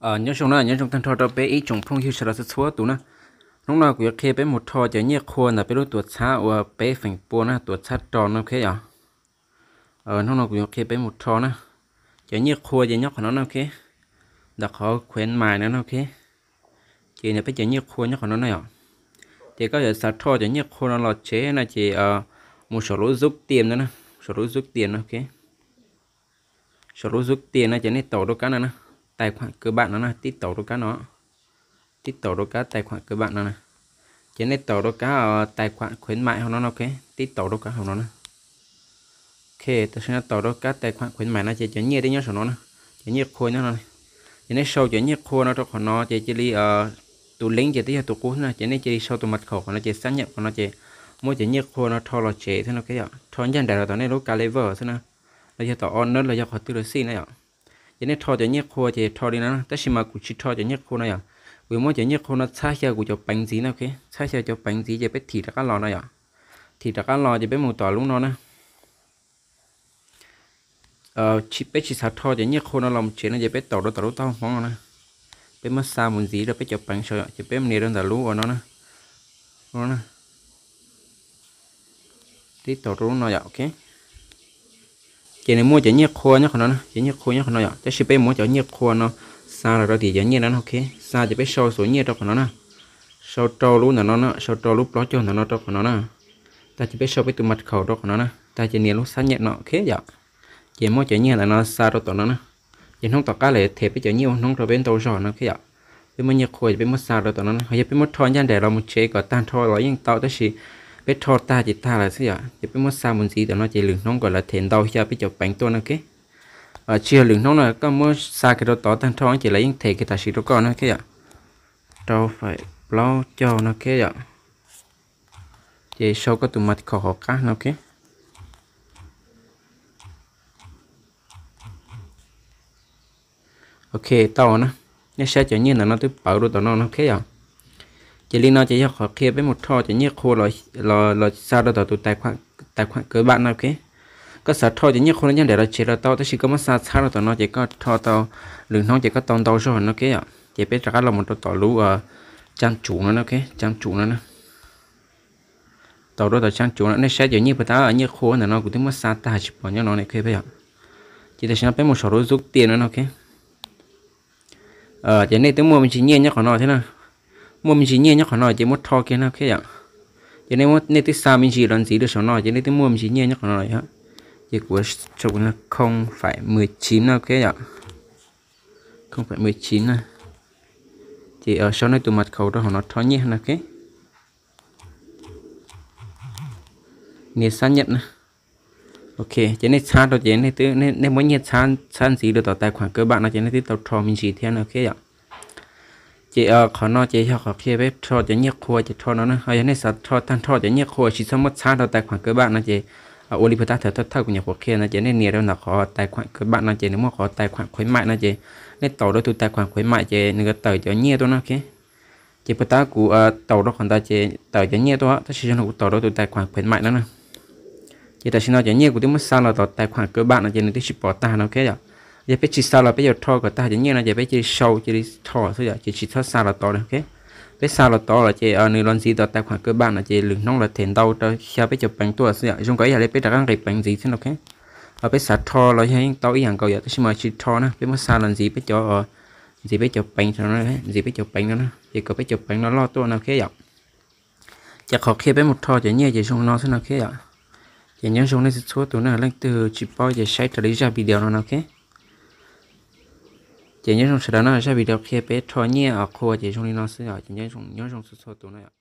Nyob zoo na, nyob zoo tag nrho rau peb ib tsoom phooj ywg sawv daws txhua txhua tus na. Hnub no kuv yuav qhia peb mus rho cov nyiaj qhua ntawm peb lub tuam txhab uas peb feem pua na, tuam txhab rau no, ok yom. Hnub no kuv yuav qhia peb mus rho na. Cov nyiaj qhua ces nyob qhov no na, ok. Ntawm qhov khuyến mại no na, ok. Ces nws peb cov nyiaj qhua nyob qhov no na yom. Ces koj yuav xav rho cov nyiaj qhua no los tsev no ces mus saum lub zub tias no na, saum lub zub tias no, ok. Saum lub zub tias no ces nej taus rau kab no na, tài khoản cơ bản no na, tib taus rau kab no, tib taus rau kab tài khoản cơ bản no na. Ces nej taus rau kab tài khoản khuyến mại hauv no na, ok, tib taus rau kab hauv no na. Ok, tam sim no taus rau kab tài khoản khuyến mại no ces cov nyiaj twb nyob saum no na, cov nyiaj qhua nyob no. Ces nej sau cov nyiaj qhua no rau qhov no ces cia li tus link ces twb yog tus qub na, ces nej cia li sau tus mật khẩu qhov no ces xác nhận qhov no ces muab cov nyiaj qhua no rho los tsev thiab no, ok yom. Rho ncaj nraim los tom nej lub Clever xwb na, los yog tom Onet los yog qhov twg los xij na yom. Ces nej rho cov nyiaj qhua ces rho li no na, tab sis mas kuv tsis rho cov nyiaj qhua no yom. Kuv yuav muab cov nyiaj qhua no txhab xyaw kuv cov peev ntxiv na, ok, txhab xyaw cov peev ntxiv ces peb thim rov qab los no yom. Thim rov qab los ces peb mus tom lub no na. Peb tsis xav rho cov nyiaj qhua no los tsev no ces peb taus rau tom lub taub hau hmoob no na. Peb muab xa mus ntxiv rau peb cov peev saum ces peb mus nias rau ntawm lub uas no na. Tib taus rau lub no yom, ok. Ces nws muaj cov nyiaj qhua nyob qhov no na, cov nyiaj qhua nyob qhov no yom, tab sis peb muab cov nyiaj qhua no xa los rau tim cov nyiaj no na, ok. Xa ces peb sau xuv nyiaj rau qhov no na. Sau rau lub ntawm no na, sau rau lub plaub caug ntawm no rau qhov no na. Tag ces peb sau peb tus mật khẩu rau qhov no na, tag ces nias lub xác nhận no, ok yom. Ces muab cov nyiaj ntawm no xa rau tom no na. Ces hnub tom qab lawm them peb cov nyiaj ua hnub rau peb ntau zog no, ok yom. Peb muaj nyiaj qhua ces peb muab xa rau tom no na, ho yog peb muab rho ncaj nraim los mus tsev kom tag nrho los yeej tau, tab sis peb rho tag ces tag lawm xwb yom. Ces peb muab xa mus ntxiv tom no ces lwm hnub kom lawv them ntau xyaw peb cov peev tuaj no, ok. Tsis yog lwm hnub no, koj muab xa kiag rau tod tag nrho ces lawv yeej them kiag tam sim rau koj no, ok yom. Rau faim plaub caug no, ok yom. Ces sau koj tus mật khẩu hauv qab no, ok. Ok, tau na. Nej saib cov nyiaj ntawm no twb pawv rau tom no no, ok yom. Ces li no ces yog qhov qhia peb mus rho cov nyiaj qhua los xa rau tom tus tài khoản cơ bản no, ok. Koj xav rho cov nyiaj qhua no ncaj nraim los tsev los tau, tab sis koj muab xa txhab rau tom no ces koj rho tau, lwm hnub ces koj tau ntau zog no, ok yom. Ces peb rov qab los mus rau tom lub trang chủ no, ok, trang chủ no. Taus rau tom trang chủ no, nej saib cov nyiaj puas tau, nyiaj qhua ntawm no kuv twb muab xa tag tsis pom nyob no ne, ok yom. Ces tam sim no peb mus saum lub zub tias no, ok. Ces nej twb muaj me ntsis nyiaj nyob qhov no thiab na. Muaj me ntsis nyiaj nyob qhov no ces muab rho kiag no, ok yom. Ces nej twb xa me ntsis los ntxiv rau saum no ces nej twb muaj me ntsis nyiaj nyob qhov no lawm yom. Ces kuv sau không phẩy mười chín no, ok yom. Không phẩy mười chín na. Ces sau nej tus mật khẩu rau hauv no rho nyiaj no, ok. Nias xác nhận na. Ok, ces nej txhab rau ces nej muab nyiaj txhab ntxiv rau tom tài khoản cơ bản no ces nej twb tau rho me ntsis thiab no, ok yom. Ces qhov no ces yog qhov qhia peb rho cov nyiaj qhua ces rho no na, ho yog nej xav rho tag nrho cov nyiaj qhua tsis txhob muab txhab rau tài khoản cơ bản no ces ua li puag ta thaum thawj thawj kuv nyuam qhuav qhia no ces nej nias rau ntawm qhov tài khoản cơ bản no ces nws muaj qhov tài khoản khuyến mại no ces nej taus rau tus tài khoản khuyến mại ces nws yuav tawm cov nyiaj tuaj no, ok. Ces puag ta kuv taus rau qhov ntawd ces tawm cov nyiaj tuaj, tab sis yog no kuv taus rau tus tài khoản khuyến mại no na. Ces tam sim no cov nyiaj kuv twb muab xa los tom tài khoản cơ bản no ces nws twb tsis pom tag no, ok yom. Yog peb tsis xa los peb yuav rho kom tag cov nyiaj no ces peb cia li sau cia li rho xwb yom, ces tsis txhob xa los tod, ok. Peb xa los tod los ces nws los ntxiv tom tài khoản cơ bản no ces lwm hnub los them ntau rau xyaw peb cov peev tuaj xwb yom. Zoo nkaus ib yam li peb rov qab nqis peev ntxiv thiab no, ok. Ho peb xav rho los yog yeej tau ib yam nkaus yom, tab sis mas tsis rho na, peb muab xa los ntxiv peb cov, ntxiv peb cov peev, ntxiv peb cov peev no na, ces kom peb cov peev no loj tuaj no, ok yom. Ces qhov qhia peb mus rho cov nyiaj ces zoo no xwb no, ok yom. Ces nyob zoo nej txhua txhua tus na, leej twg tsis paub ces saib raws li zaj video no no, ok. Ces nyob zoo sawv daws na, zaj video qhia peb rho nyiaj qhua ces zoo li no xwb yom, ces nyob zoo txhua txhua tus na yom.